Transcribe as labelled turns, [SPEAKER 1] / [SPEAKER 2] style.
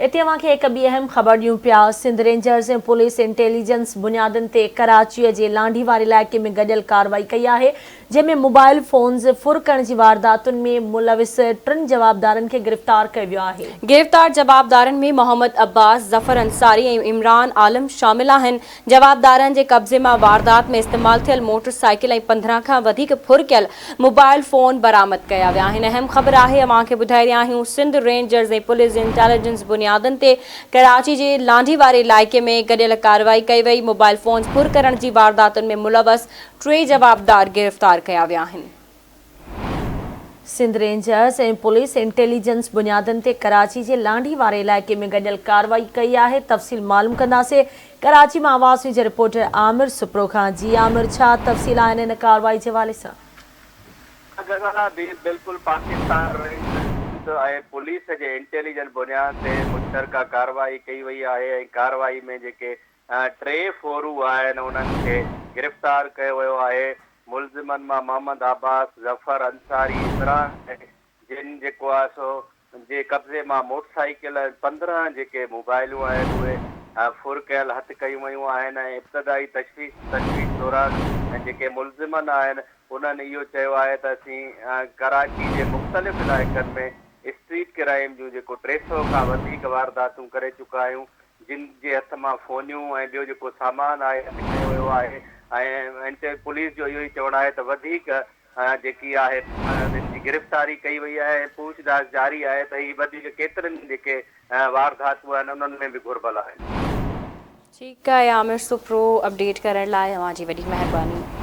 [SPEAKER 1] اتي اوهان کي هڪ ٻي اهم خبر ڏيون پيا، سنڌ رينجرز ۽ پوليس انٽيليجنس بنيادن تي ڪراچيء جي لانڍي واري علائقي ۾ گڏيل ڪارروائي ڪئي آهي، جنهن ۾ موبائل فونز ڦر ڪرڻ جي وارداتن ۾ ملوث ٽن جوابدارن کي گرفتار ڪيو ويو آهي.
[SPEAKER 2] گرفتار جوابدارن ۾ محمد عباس، ظفر انصاري ۽ عمران عالم شامل آهن. جوابدارن جي قبضي مان واردات ۾ استعمال ٿيل موٽر سائيڪل ۽ 15 کان وڌيڪ ڦر ڪيل موبائل فون برآمد ڪيا ويا آهن. اهم خبر آهي اوهان کي ٻڌائي رهيا آهيون سنڌ رينجرز ۽ پوليس جي انٽيليجنس بنيادن تي ڪراچي جي لانڍي واري علائقي ۾ گڏيل ڪارروائي ڪئي وئي موبائل فونز ڦر ڪرڻ جي وارداتن ۾ ملوث ٽي جوابدار گرفتار ڪيا ويا آهن.
[SPEAKER 1] سنڌ رينجرز ۽ پوليس انٽيليجنس بنيادن تي ڪراچي جي لانڍي واري علائقي ۾ گڏيل ڪارروائي ڪئي آهي، تفصيل معلوم ڪنداسين ڪراچي مان آواز نيوز جي رپورٽر عامر سپرو کان، جي عامر ڇا تفصيل آهن ان ڪارروائي جي حوالي سان؟
[SPEAKER 3] غزالا بير بلڪل پاڪستان رينجرز ۽ پوليس جي انٽيليجنس بنياد تي مشترڪه ڪارروائي ڪئي وئي آهي ۽ ڪارروائي ۾ جيڪي ٽي ڦورو آهن انهن کي گرفتار ڪيو ويو آهي ملزمن مان محمد عباس، ظفر انصاري، عمران ۽ جن جيڪو آهي سو جي قبضي مان موٽر سائيڪل ۽ 15 جيڪي موبائلون آهن اهي ڦر ڪيل هٿ ڪيون ويون آهن ۽ ابتدائي تشويش تشويش دوران جيڪي ملزمن آهن انهن اهو چيو آهي ته اسين ڪراچي جي مختلف علائقن ۾ اسٽريٽ ڪرائيم جون جيڪو 300 کان وڌيڪ وارداتون ڪري چڪا آهيون جن جي هٿ مان فونيون ۽ ٻيو جيڪو سامان آهي هٿ ڪيو ويو آهي ۽ پوليس جو اهو ئي چوڻ آهي ته وڌيڪ جيڪي آهي انهن جي گرفتاري ڪئي وئي آهي ۽ پوڇ ڳاڇ جاري آهي ته هي وڌيڪ ڪيترن جيڪي وارڌاتون آهن انهن ۾ به گهربل آهن.
[SPEAKER 2] ٺيڪ آهي عامر سپرو اپڊيٽ ڪرڻ لاء اوهان جي وڏي مهرباني.